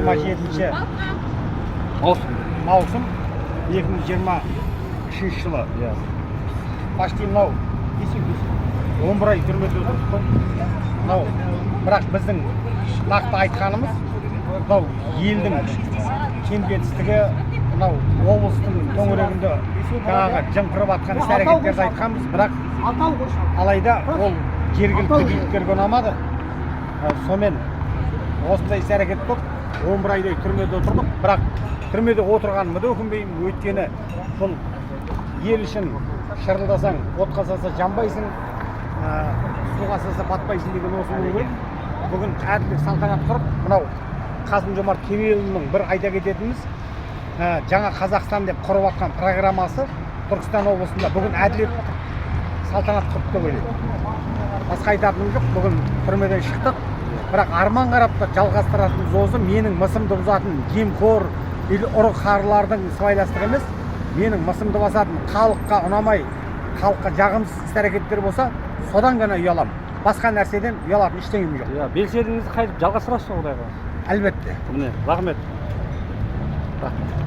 27 Маусым. Маусым 2023 жылы. Почти мынау 11 ай түрмеде отырдық қой мынау. Бірақ біздің нақты айтқанымыз, мынау елдің кем кетістігі, мынау облыстың төңірегінде жаңағы жымқырып жатқан іс әрекеттерді айтқанбыз. Бірақ алайда ол жергілікті биліктерге ұнамады. Сонымен осындай іс әрекет болып, 11 айдай түрмеде отырдық. Бірақ түрмеде отырғаныма да өкінбеймін, өйткені бұл ел үшін шырылдасаң, отқа салса жанбайсың, суға салса батпайсың деген осы болу керек. Бүгін әділдік салтанат құрып, мынау Қасым Жомарт Кемелұлының бір айта кететініміз, Жаңа Қазақстан деп құрып жатқан программасы Түркістан облысында бүгін әділет салтанат құрды деп ойлаймын. Басқа айтатыным жоқ. Бүгін түрмеден шықтық, бірақ арман қарап та жалғастыратынымыз осы. Менің мысымды бұзатын жемқор или ұры қарылардың сыбайластығы емес, менің мысымды басатын, халыққа ұнамай, халыққа жағымсыз іс әрекеттер болса, содан ғана ұяламын. Басқа нәрседен ұялатын ештеңем жоқ. Иә, белсенділігіңізді қайтып жалғастырасыз ғой, құдай қаласа. Әлбетте. Міне, рахмет, рахмет.